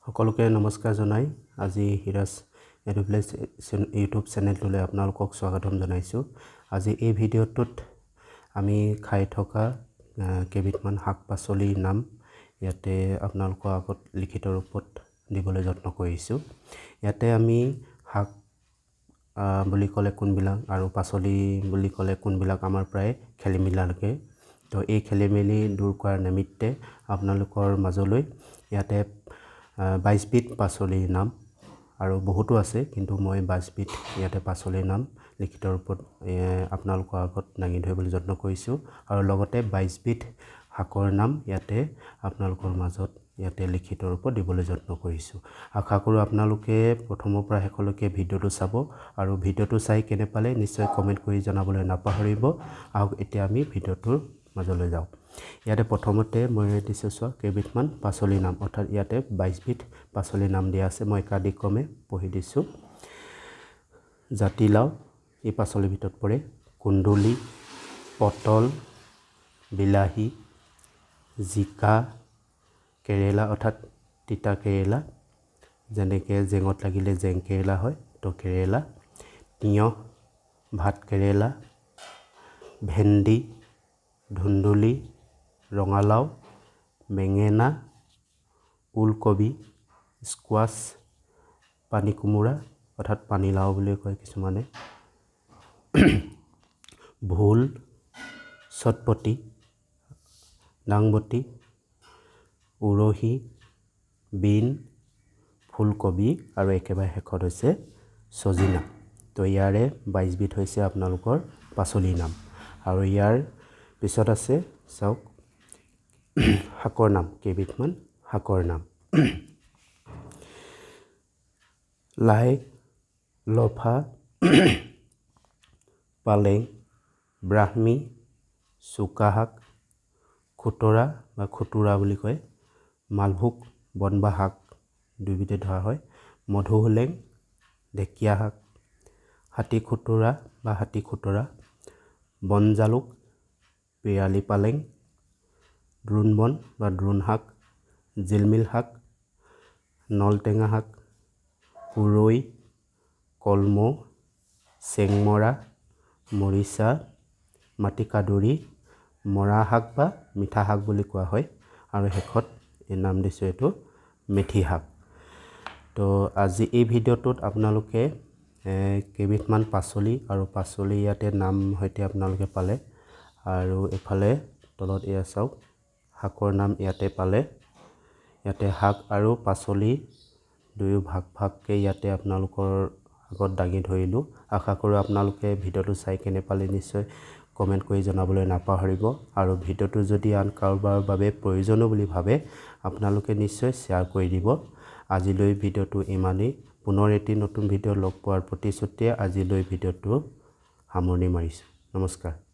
সকলোকে নমস্কাৰ জনাই আজি হিৰাজ এডুভিলেজ ইউটিউব চেনেলটোলৈ আপোনালোকক স্বাগতম জনাইছোঁ। আজি এই ভিডিঅ'টোত আমি খাই থকা কেইবিধমান শাক পাচলিৰ নাম ইয়াতে আপোনালোকৰ আগত লিখিত ৰূপত দিবলৈ যত্ন কৰিছোঁ। ইয়াতে আমি শাক বুলি ক'লে কোনবিলাক আৰু পাচলি বুলি ক'লে কোনবিলাক আমাৰ প্ৰায় খেলি মেলি লাগে। তো এই খেলি মেলি দূৰ কৰাৰ নিমিত্তে আপোনালোকৰ মাজলৈ ইয়াতে 22বিধ পাচলিৰ নাম আৰু বহুতো আছে, কিন্তু মই 22বিধ ইয়াতে পাচলিৰ নাম লিখিত ৰূপত আপোনালোকৰ আগত দাঙি ধৰিবলৈ যত্ন কৰিছোঁ আৰু লগতে 22বিধ শাকৰ নাম ইয়াতে আপোনালোকৰ মাজত ইয়াতে লিখিত ৰূপত দিবলৈ যত্ন কৰিছোঁ। আশা কৰোঁ আপোনালোকে প্ৰথমৰ পৰা শেষলৈকে ভিডিঅ'টো চাব আৰু ভিডিঅ'টো চাই কেনে পালে নিশ্চয় কমেণ্ট কৰি জনাবলৈ নাপাহৰিব। আহক, এতিয়া আমি ভিডিঅ'টোৰ মাজলৈ যাওঁ। ইয়াতে প্ৰথমতে মই দিছোঁ চোৱা, কেইবিধমান পাচলিৰ নাম, অৰ্থাৎ ইয়াতে 22বিধ পাচলিৰ নাম দিয়া আছে। মই একাদিক্ৰমে পঢ়ি দিছোঁ। জাতিলাও এই পাচলিৰ ভিতৰত পৰে, কুন্দুলি, পটল, বিলাহী, জিকা, কেৰেলা অৰ্থাৎ তিতা কেৰেলা, যেনেকৈ জেঙত লাগিলে জেং কেৰেলা হয়, তো কেৰেলা, তিয়ঁহ, ভাত কেৰেলা, ভেন্দি, ধুন্দুলি, ৰঙালাও, বেঙেনা, ওলকবি, স্কোৱাছ, পানী কোমোৰা অৰ্থাৎ পানীলাও বুলি কয় কিছুমানে, ভোল, চটপটি, দাংবটি, উৰহি, বিন, ফুলকবি আৰু একেবাৰে শেষত হৈছে চজিনা। তো ইয়াৰে 22বিধ হৈছে আপোনালোকৰ পাচলিৰ নাম। আৰু ইয়াৰ পিছত আছে চাওক, শাকৰ নাম, কেইবিধমান শাকৰ নাম। লাই, লফা, পালেং, ব্ৰাহ্মী, চুকা শাক, খুতৰা বা খুতুৰা বুলি কয়, মালভোগ বন বা শাক দুইবিধে ধৰা হয়, মধুসোলেং, ঢেকীয়া শাক, হাতী খুতুৰা বা হাতী খুতৰা, বনজালুক, পিৰালি পালেং, দ্ৰোণ বন বা দ্ৰোণ শাক, জিলমিল শাক, নলটেঙা শাক, পূৰৈ, কলমৌ, চেংমৰা, মৰিচা, মাটিকাদুৰি, মৰা শাক বা মিঠা শাক বুলি কোৱা হয় আৰু শেষত এই নাম দিছোঁ এইটো মেথি শাক। তো আজি এই ভিডিঅ'টোত আপোনালোকে কেইবিধমান পাচলি আৰু পাচলি ইয়াতে নাম সৈতে আপোনালোকে পালে আৰু এইফালে তলত এয়া চাওক, শাকৰ নাম ইয়াতে পালে। ইয়াতে শাক আৰু পাচলি দুয়ো ভাগ ভাগকৈ ইয়াতে আপোনালোকৰ আগত দাঙি ধৰিলোঁ। আশা কৰোঁ আপোনালোকে ভিডিঅ'টো চাই কেনে পালে নিশ্চয় কমেণ্ট কৰি জনাবলৈ নাপাহৰিব আৰু ভিডিঅ'টো যদি আন কাৰোবাৰ বাবে প্ৰয়োজনো বুলি ভাবে, আপোনালোকে নিশ্চয় শ্বেয়াৰ কৰি দিব। আজিলৈ ভিডিঅ'টো ইমানেই। পুনৰ এটি নতুন ভিডিঅ' লগ পোৱাৰ প্ৰতিশ্ৰুতিৰে আজিলৈ ভিডিঅ'টো সামৰণি মাৰিছোঁ। নমস্কাৰ।